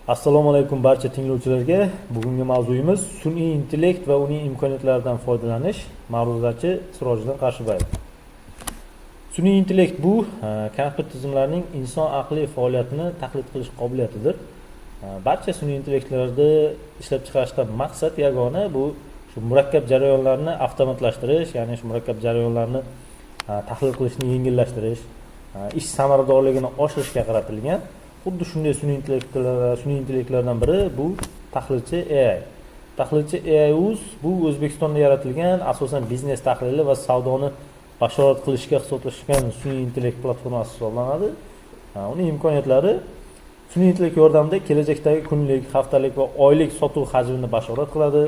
Assalomu alaykum barcha tinglovchilarga. Bugungi mavzuyimiz sun'iy intellekt va uning imkoniyatlaridan foydalanish. Ma'ruzachi Sirojiddin Qarshibayev. Sun'iy intellekt bu kompyuter tizimlarining inson aqli faoliyatini taqlid qilish qobiliyatidir. Barcha sun'iy intellektlarni ishlab chiqarishdan maqsad yagona bu shu murakkab jarayonlarni avtomatlashtirish, ya'ni shu murakkab jarayonlarni tahlil qilishni yengillashtirish, ish samaradorligini oshirishga qaratilgan. Xuddi shunday sun'iy intellektlardan biri bu tahlilchi AI. Tahlilchi AI uz bu O'zbekistonda yaratilgan, asosan biznes tahlili va savdoni bashorat qilishga ixtisoslashgan sun'iy intellekt platformasi hisoblanadi. Uning imkoniyatlari: sun'iy intellekt yordamida kelajakdagi kunlik, haftalik va oylik sotuv hajmini bashorat qiladi,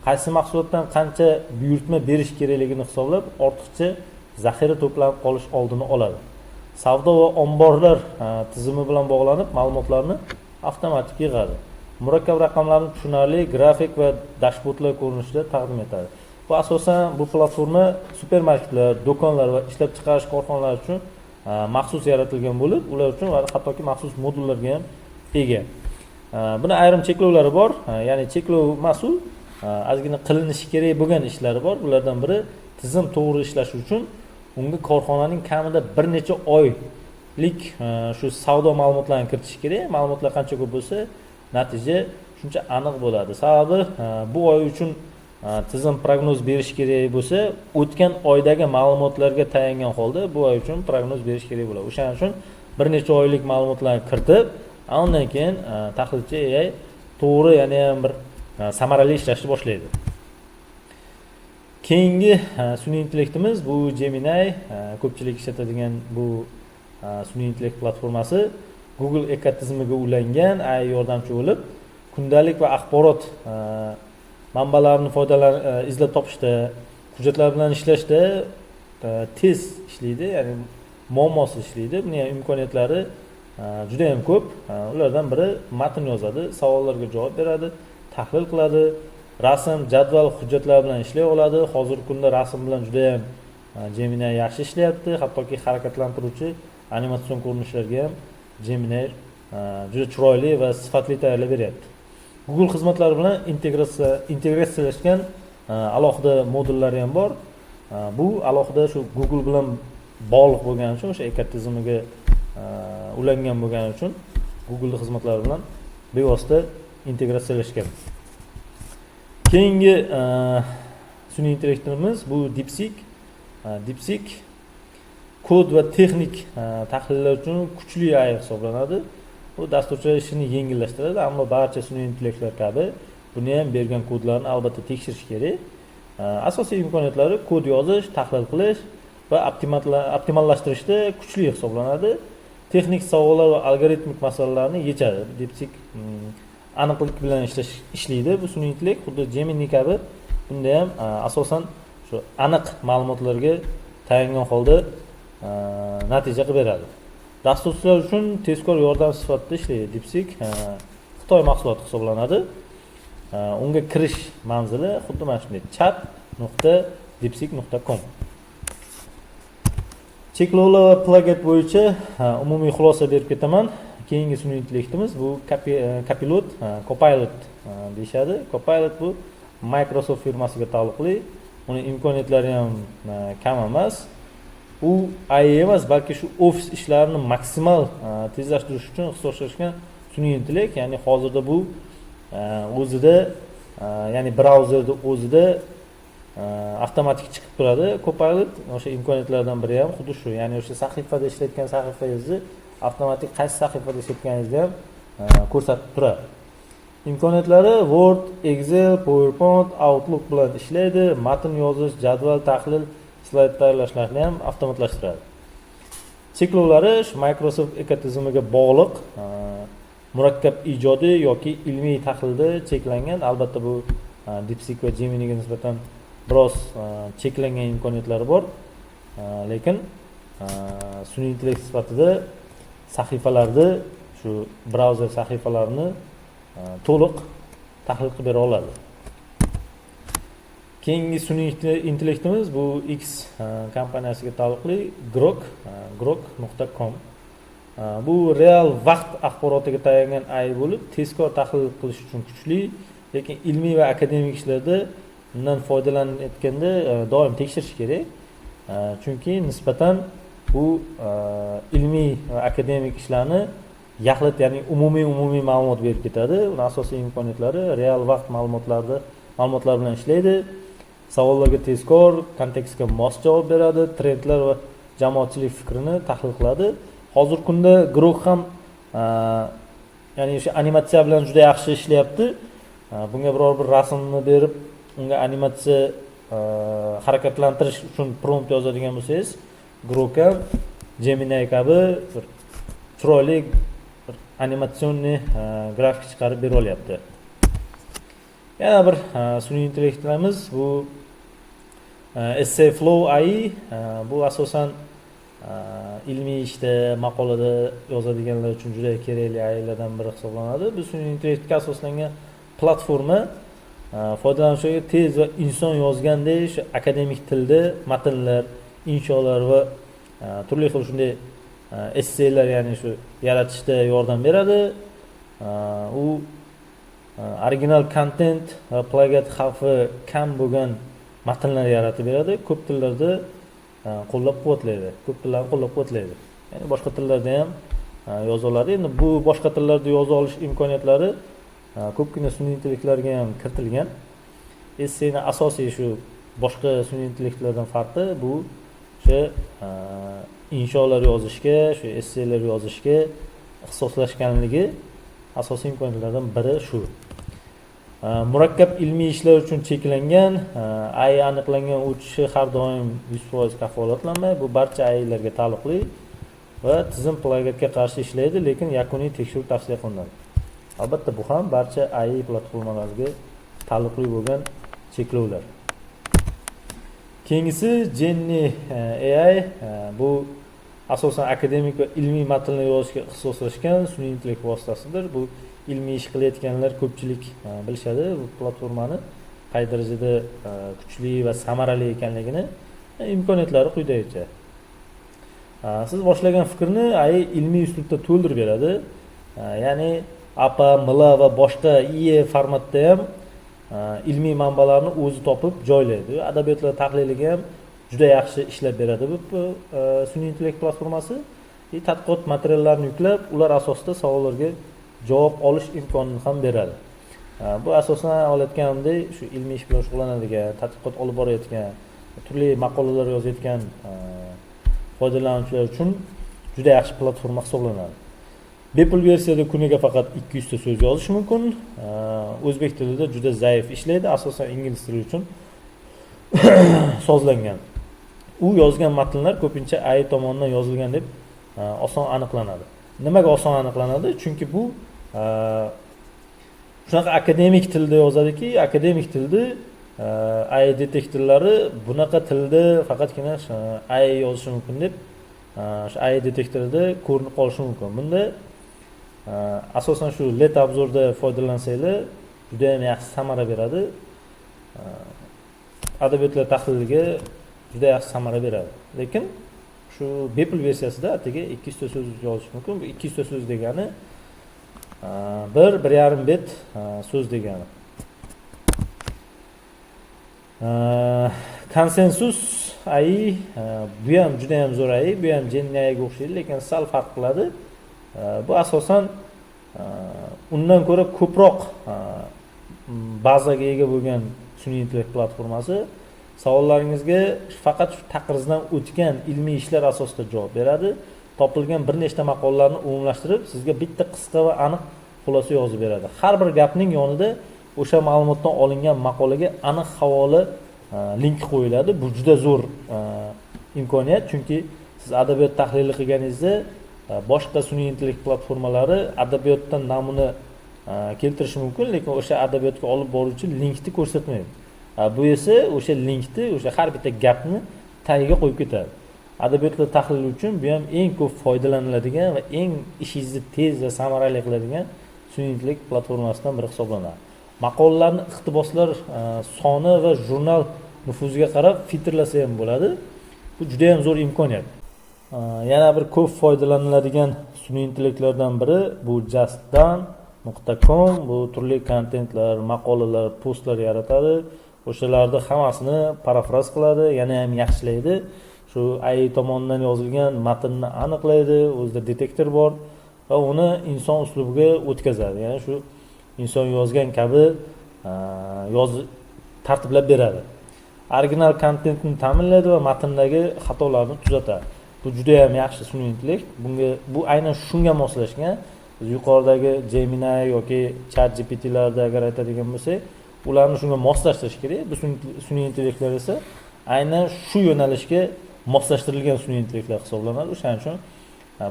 qaysi mahsulotdan qancha buyurtma berish kerakligini hisoblab, ortiqcha zaxira to'planib qolish oldini oladi. Savdo va omborlar tizimi bilan bog'lanib, ma'lumotlarni avtomatik yig'adi. Murakkab raqamlarni tushunarli grafik va dashbordlar ko'rinishida taqdim etadi. Bu asosan bu platforma supermarketlar, do'konlar va ishlab chiqarish korxonalari uchun maxsus yaratilgan bo'lib, ular uchun va hattoki maxsus modullarga ham ega. Buni ayrim cheklovlari bor, ya'ni cheklov emas u, ozgina qilinishi kerak bo'lgan ishlari bor. Bulardan biri, tizim to'g'ri ishlashi uchun unga korxonaning kamida bir necha oylik shu savdo ma'lumotlarini kiritish kerak. Ma'lumotlar qancha ko'p bo'lsa, natija shuncha aniq bo'ladi. Sababi bu oy uchun tizim prognoz berish kerak bo'lsa, o'tgan oydagi ma'lumotlarga tayangan holda bu oy uchun prognoz berish kerak bo'ladi. O'shaning uchun bir necha oylik ma'lumotlarni kiritib, undan keyin tahlilchi AI to'g'ri, yana ham bir samarali ishlashni boshlaydi. Keyingi sun'iy intellektimiz bu Gemini, ko'pchilik ishlatadigan bu sun'iy intellekt platformasi Google ekotizimiga ulangan AI yordamchi bo'lib, kundalik va axborot manbalarini izlab topishda, hujjatlar bilan ishlashda tez ishlaydi, ya'ni muammosiz ishlaydi. Buni ham imkoniyatlari juda yam ko'p. Ulardan biri matn yozadi, savollarga javob beradi, tahlil qiladi, rasm, jadval, hujjatlar bilan ishlay oladi. Hozirgi kunda rasm bilan judayam Gemini yaxshi ishlayapti, hattoki harakatlantiruvchi animatsion ko'rinishlarga ham Gemini juda chiroyli va sifatli tayyorlab beryapti. Google xizmatlari bilan integratsiyalashgan alohida modullari ham bor. Bu alohida shu Google bilan bog'liq bo'lgani uchun, o'sha ekotizimiga ulangan bo'lgani uchun Google xizmatlari bilan bevosita integratsiyalashgan. Keyingi sun'iy intellektimiz bu DeepSeek. DeepSeek kod va texnik tahlillar uchun kuchli AI hisoblanadi. Bu dasturchilar ishini yengillashtiradi, ammo barcha sun'iy intellektlar kabi buni ham bergan kodlarni albatta tekshirish kerak. Asosiy imkoniyatlari kod yozish, tahlil qilish va optimallashtirishda kuchli hisoblanadi. Texnik savollar va algoritmik masalalarni yechadi. DeepSeek aniqlik bilan ishlaydi. Bu sun'iy intellekt xuddi Gemini kabi bunda ham asosan shu aniq ma'lumotlarga tayangan holda natija qilib beradi. Dasturchilar uchun tezkor yordam sifatida ishlaydi. DeepSeek Xitoy mahsuloti hisoblanadi. Unga kirish manzili xuddi mana shunday: chat.deepseek.com. Cheklovlar va plagiat bo'yicha umumiy xulosa berib ketaman. Keyingi sun'iy intellektimiz bu Copilot deyishadi. Copilot bu Microsoft firmasiga taalluqli. Uni imkoniyatlari ham kam emas. U AI emas, balki shu ofis ishlarini maksimal tezlashtirish uchun ixtisoslashgan sun'iy intellekt. Ya'ni hozirda bu o'zida, ya'ni brauzerda o'zida avtomatik chiqib turadi Copilot. O'sha imkoniyatlardan biri ham xuddi shu, ya'ni o'sha sahifada ishlayotgan sahifangizni avtomatik qaysi sahifada ishlayotganingizni ham ko'rsatib turadi. Imkoniyatlari: Word, Excel, PowerPoint, Outlook bilan ishlaydi, matn yozish, jadval, tahlil, slayd tayyorlashlarni ham avtomatlashtiradi. Cheklovlari shu Microsoft ekotizimiga bog'liq, murakkab ijodiy yoki ilmiy tahlilda cheklangan. Albatta, bu DeepSeek va Geminiga nisbatan biroz cheklangan imkoniyatlari bor, lekin sun'iy intellekt sifatida sahifalarni, shu brauzer sahifalarini to'liq tahlil qilib bera oladi. Keyingi sun'iy intellektimiz bu X kompaniyasiga taalluqli Grok, grok.com. Bu real vaqt axborotiga tayangan AI bo'lib, tezkor tahlil qilish uchun kuchli, lekin ilmiy va akademik ishlarda undan foydalanayotganda doim tekshirish kerak. Chunki nisbatan bu ilmiy va akademik ishlarni yaxlit, ya'ni umumiy ma'lumot berib ketadi. Uni asosiy imkoniyatlari real vaqt ma'lumotlar bilan ishlaydi, savollarga tezkor, kontekstga mos javob beradi, trendlar va jamoatchilik fikrini tahlil qiladi. Hozirgi kunda Grok ham ya'ni o'sha animatsiya bilan juda yaxshi ishlayapti. Bunga biror bir rasmni berib, unga animatsiya harakatlantirish uchun prompt yozadigan bo'lsangiz, Grok ham Gemini kabi bir chiroyli bir animatsionniy grafik chiqarib bera olyapti. Yana bir sun'iy intellektlarimiz bu Essay Flow AI. Bu asosan ilmiy ishda, maqolada yozadiganlar uchun juda kerakli AIlardan biri hisoblanadi. Bu sun'iy intellektga asoslangan platforma foydalanuvchilarga tez va inson yozgandek shu akademik tilda matnlar, insholar va turli xil shunday esselar, ya'ni shu yaratishda yordam beradi. U original kontent va plagiat xavfi kam bo'lgan matnlar yaratib beradi, ko'p tillarda qo'llab quvvatlaydi, ko'p tillarni qo'llab quvvatlaydi, ya'ni boshqa tillarda ham yoza oladi. Endi bu boshqa tillarda yoza olish imkoniyatlari ko'pgina sun'iy intellektlarga ham kiritilgan. Esseni asosiy shu boshqa sun'iy intellektlardan farqi bu o'sha insholar yozishga, shu esselar yozishga ixtisoslashganligi, asosiy imkoniyatlardan biri shu. Murakkab ilmiy ishlar uchun cheklangan. AI aniqlangan o'tishi har doim 100% kafolatlanmaydi. Bu barcha AIlarga taalluqli va tizim plagiatga qarshi ishlaydi, lekin yakuniy tekshiruv tavsiya qilinadi. Albatta, bu ham barcha AI platformalariga taalluqli bo'lgan cheklovlar. Keyingisi Jenni AI. Bu asosan akademik va ilmiy matnlar yozishga ixtisoslashgan sun'iy intellekt vositasidir. Bu ilmiy ish qilayotganlar ko'pchilik bilishadi bu platformani qay darajada kuchli va samarali ekanligini. Imkoniyatlari quyidagicha: siz boshlagan fikrni AI ilmiy uslubda to'ldirib beradi, ya'ni APA, MLA va boshqa IE formatda ham ilmiy manbalarni o'zi topib joylaydi. Adabiyotlar tahliliga ham juda yaxshi ishlab beradi bu sun'iy intellekt platformasi и tadqiqot materiallarini yuklab, ular asosida savollarga javob olish imkonini ham beradi. Bu asosan olayotganimdek shu ilmiy ish bilan shug'ullanadigan, tadqiqot olib borayotgan, turli maqolalar yozayotgan foydalanuvchilar uchun juda yaxshi platforma hisoblanadi. Bepul versiyada kuniga faqat 200 ta so'z yozish mumkin. O'zbek tilida juda zaif ishlaydi, asosan ingliz tili uchun sozlangan. U yozgan matnlar ko'pincha AI tomonidan yozilgan deb oson aniqlanadi. Nimaga oson aniqlanadi? Chunki bu shunaqa akademik tilda yozadiki, akademik tilda AI detektorlari bunaqa tilda faqatgina AI yozishi mumkin deb shu AI detektorida ko'rinib qolishi mumkin. Bunda asosan shu Leta обзор da foydalansanglar, judayam yaxshi samara beradi, adabiyotlar tahliliga juda yaxshi samara beradi. Lekin shu bepul versiyasida atigi 200 ta so'z yozish mumkin. Bu 200 ta so'z degani 1-1,5 bet so'z degani. Konsensus AI. Bu ham juda ham zo'r AI. Bu ham Jenni AIga o'xshaydi, lekin sal farq qiladi. Bu asosan undan ko'ra ko'proq bazaga ega bo'lgan sun'iy intellekt platformasi. Savollaringizga faqat shu taqrizdan o'tgan ilmiy ishlar asosida javob beradi. Topilgan bir nechta maqolalarni umumlashtirib, sizga bitta qisqa va aniq xulosa yozib beradi. Har bir gapning yonida o'sha ma'lumotdan olingan maqolaga aniq havola, link qo'yiladi. Bu juda zo'r imkoniyat, chunki siz adabiyot tahlili qilganingizda boshqa sun'iy intellekt platformalari adabiyotdan namuna keltirishi mumkin, lekin o'sha adabiyotga olib boruvchi linkni ko'rsatmaydi. Bu esa o'sha linkni, o'sha har bitta gapni tagiga qo'yib ketadi. Adabiyotlar tahlili uchun bu ham eng ko'p foydalaniladigan va eng ishingizni tez va samarali qiladigan sun'iy intellekt platformasidan biri hisoblanadi. Maqolalarni iqtiboslar soni va jurnal nufuziga qarab filtrlasa ham bo'ladi. Bu juda yam zo'r imkoniyat. Yana bir ko'p foydalaniladigan sun'iy intellektlardan biri bu justdone.com. Bu turli kontentlar, maqolalar, postlar yaratadi. O'shalarni hammasini parafraz qiladi, yana ham yaxshilaydi. Shu AI tomonidan yozilgan matnni aniqlaydi, o'zida detektor bor va uni inson uslubiga o'tkazadi. Ya'ni shu inson yozgan kabi yozib tartiblab beradi. Original kontentni ta'minlaydi va matndagi xatolarni tuzatadi. Bu juda ham yaxshi sun'iy intellekt. Bunga, bu aynan shunga moslashgan. Biz yuqoridagi Gemini yoki ChatGPTlarda agar aytadigan bo'lsak, ularni shunga moslashtirish kerak. Bu sun'iy intellektlar esa aynan shu yo'nalishga moslashtirilgan sun'iy intellektlar hisoblanadi. O'shaning uchun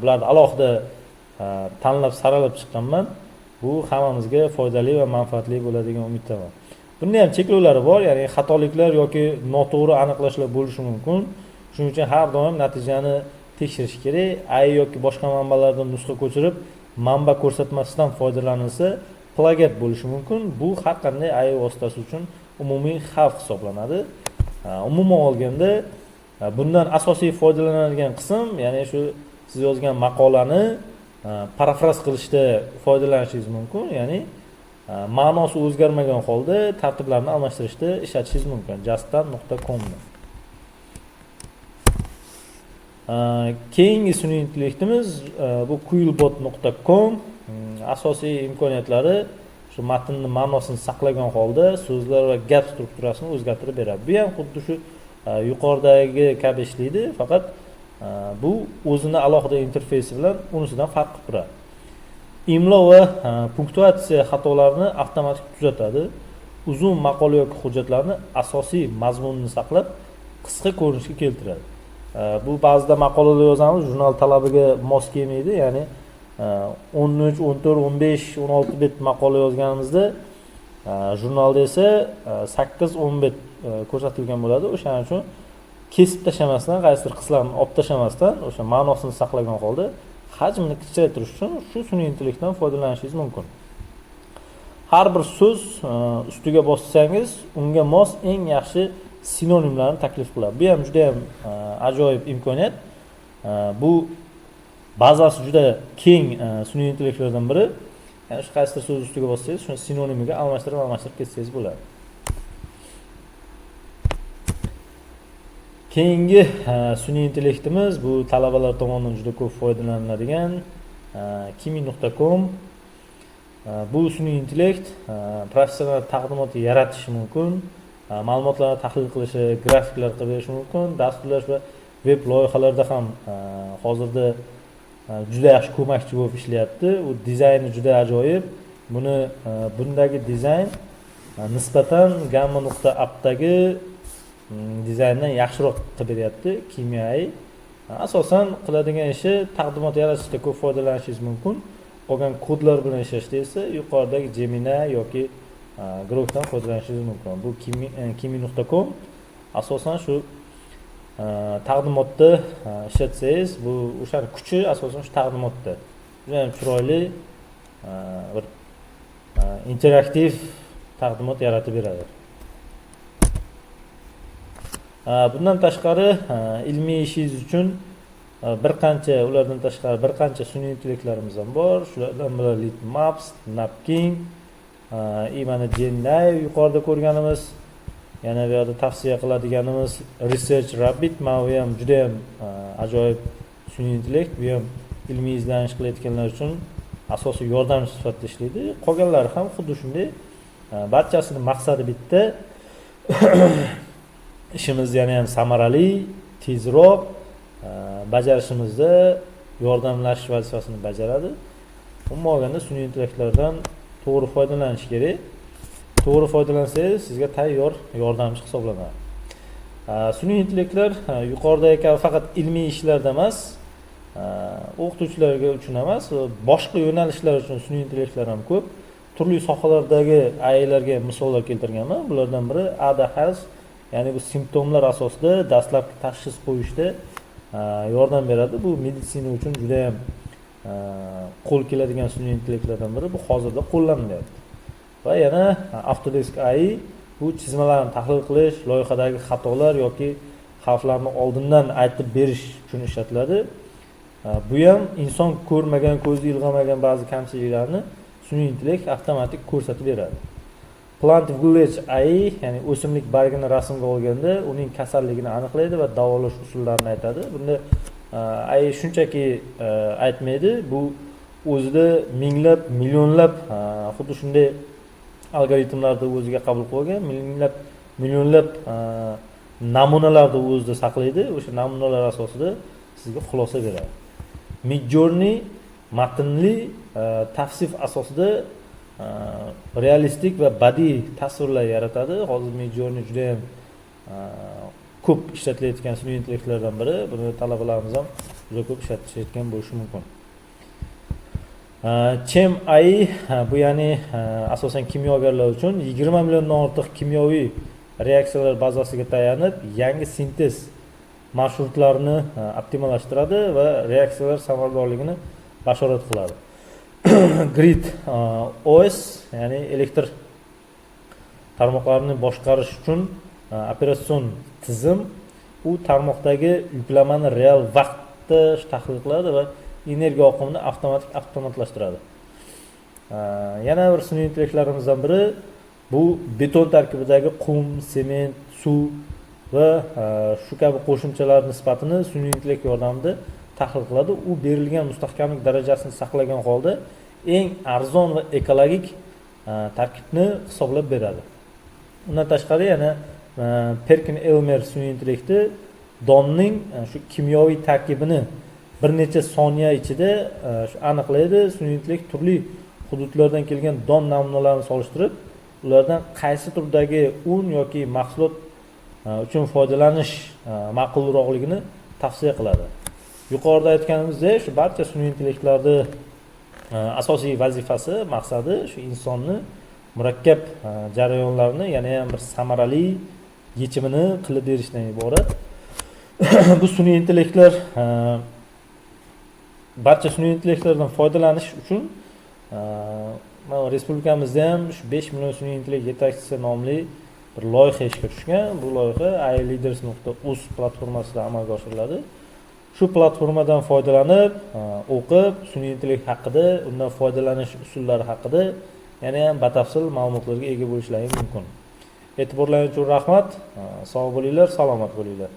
bularni alohida tanlab, saralab chiqqanman. Bu hammamizga foydali va manfaatli bo'ladigan umiddaman. Bunda ham cheklovlari bor, ya'ni xatoliklar yoki noto'g'ri aniqlashlar bo'lishi mumkin. Shuning uchun har doim natijani tekshirish kerak. AI yoki boshqa manbalardan nusxa ko'chirib, manba ko'rsatmasidan foydalanilsa, plagiat bo'lishi mumkin. Bu har qanday AI vositasi uchun umumiy xavf hisoblanadi. Umuman olganda, bundan asosiy foydalanadigan qism, ya'ni shu siz yozgan maqolani parafraz qilishda foydalanishingiz mumkin, ya'ni ma'nosi o'zgarmagan holda tartiblarni almashtirishda ishlatishingiz mumkin justdone.comni. Keyingi sun'iy intellektimiz bu quillbot.com. Asosiy imkoniyatlari shu matnni ma'nosini saqlagan holda so'zlar va gap strukturasini o'zgartirib beradi. Bu ham xuddi shu yuqoridagi kabi ishlaydi, faqat bu o'zini alohida interfeysi bilan unisidan farq qilib turadi. Imlo va punktuatsiya xatolarini avtomatik tuzatadi. Uzun maqola yoki hujjatlarni asosiy mazmunini saqlab, qisqa ko'rinishga keltiradi. Bu ba'zida maqolalar yozamiz, jurnal talabiga mos kelmaydi, ya'ni 13, 14, 15, 16 bet maqola yozganimizda, jurnalda esa 8, 10 bet ko'rsatilgan bo'ladi. O'shaning uchun kesib tashlamasdan, qaysidir qismlarni olib tashlamasdan, o'sha ma'nosini saqlagan holda hajmini kichraytirish uchun shu sun'iy intellektdan foydalanishingiz mumkin. Har bir so'z ustiga bossangiz, unga mos eng yaxshi sinonimlarni taklif qiladi. Bu ham juda ham ajoyib imkoniyat. Bu bazasi juda keng sun'iy intellektlardan biri. Ya'ni shu qaysidir so'z ustiga bossangiz, shuni sinonimiga almashtirib almashtirib ketsangiz bo'ladi. Keyingi sun'iy intellektimiz bu talabalar tomonidan juda ko'p foydalaniladigan kimi.com. Bu sun'iy intellekt professional taqdimot yaratishi mumkin, ma'lumotlarni tahlil qilishi, grafiklar qilib berishi mumkin, dasturlash va veb loyihalarda ham hozirda juda yaxshi ko'makchi bo'lib ishlayapti. U dizayni juda ajoyib. Buni bundagi dizayn nisbatan gamma.appdagi dizayndan yaxshiroq qilib beryapti Kimi AI. Asosan qiladigan ishi taqdimot yaratishda ko'p foydalanishingiz mumkin. Qolgan kodlar bilan ishlashda esa yuqoridagi Gemini yoki Grokdan foydalanishingiz mumkin. Bu kimi.com asosan shu taqdimotda ishlatsangiz, bu o'shani kuchi asosan shu taqdimotda. Juda ham chiroyli bir interaktiv taqdimot yaratib beradi. Bundan tashqari, ilmiy ishingiz uchun bir qancha, ulardan tashqari bir qancha sun'iy intellektlarimiz ham bor. Shulardan biri Litmaps, Napkin и mana Gemini yuqorida ko'rganimiz. Yana bu yerda tavsiya qiladiganimiz Research Rabbit. Mana bu ham juda ham ajoyib sun'iy intellekt. Bu ham ilmiy izlanish qilayotganlar uchun asosiy yordamchi sifatida ishlaydi. Qolganlari ham xuddi shunday. Barchasini maqsadi bitta: ishimizni yana ham samarali, tezroq bajarishimizda yordamlashish vazifasini bajaradi. Umuman olganda, sun'iy intellektlardan to'g'ri foydalanish kerak. To'g'ri foydalansangiz, sizga tayyor yordamchi hisoblanadi. Sun'iy intellektlar yuqoridagi kabi faqat ilmiy ishlarda emas, o'qituvchilarga uchun emas, boshqa yo'nalishlar uchun sun'iy intellektlar ham ko'p. Turli sohalardagi AIlarga misollar keltirganman. Bulardan biri Ada Health, ya'ni bu simptomlar asosida dastlabki tashxis qo'yishda yordam beradi. Bu meditsina uchun juda ham qo'l keladigan sun'iy intellektlardan biri. Bu hozirda qo'llanilyapti. Va yana Autodesk AI, bu chizmalarni tahlil qilish, loyihadagi xatolar yoki Xavflarni oldindan aytib berish uchun ishlatiladi. Bu ham inson ko'rmagan, ko'zi ilg'amagan ba'zi kamchiliklarni sun'iy intellekt avtomatik ko'rsatib beradi. Plant Village AI, ya'ni o'simlik bargini rasmga olganda uning kasalligini aniqlaydi va davolash usullarini aytadi. Bunda AI shunchaki aytmaydi, bu o'zida minglab, millionlab xuddi shunday algoritmlarni o'ziga qabul qilib olgan, minglab, millionlab namunalarni o'zida saqlaydi. O'sha namunalar asosida sizga xulosa beradi. Midjourney matnli tavsif asosida realistik va badiiy tasvirlar yaratadi. Hozir Midjourney judayam ko'p ishlatilayotgan sun'iy intellektlardan biri. Buni talabalarimiz ham juda ko'p ishlatishayotgan bo'lishi mumkin. Chem AI, bu ya'ni asosan kimyogarlar uchun 20 milliondan ortiq kimyoviy reaksiyalar bazasiga tayanib, yangi sintez marshrutlarini optimallashtiradi va reaksiyalar samaradorligini bashorat qiladi. Grid OS, ya'ni elektr tarmoqlarini boshqarish uchun operatsion tizim. U tarmoqdagi yuklamani real vaqtda tahlil qiladi va energiya oqimini avtomatik avtomatlashtiradi. Yana bir sun'iy intellektlarimizdan biri bu beton tarkibidagi qum, sement, suv va shu kabi qo'shimchalar nisbatini sun'iy intellekt yordamida tahlil qiladi. U berilgan mustahkamlik darajasini saqlagan holda eng arzon va ekologik tarkibni hisoblab beradi. Undan tashqari, yana Perkin Elmer sun'iy intellekti donning shu kimyoviy tarkibini bir necha soniya ichida shu aniqlaydi. Sun'iy intellekt turli hududlardan kelgan don namunalarini solishtirib, ulardan qaysi turdagi un yoki mahsulot uchun foydalanish ma'qulroqligini tavsiya qiladi. Yuqorida aytganimizdek, shu barcha sun'iy intellektlarni asosiy vazifasi, maqsadi shu insonni murakkab jarayonlarni yanayam bir samarali yechimini qilib berishdan iborat. Bu sun'iy intellektlar, barcha sun'iy intellektlardan foydalanish uchun mana respublikamizda ham shu 5 million sun'iy intellekt yetakchisi nomli bir loyiha ishga tushgan. Bu loyiha aileaders.uz platformasida amalga oshiriladi. Shu platformadan foydalanib, o'qib, sun'iy intellekt haqida, undan foydalanish usullari haqida yana ham batafsil ma'lumotlarga ega bo'lishlaring mumkin. E'tiborlaring uchun rahmat. Sog' bo'linglar, salomat bo'linglar.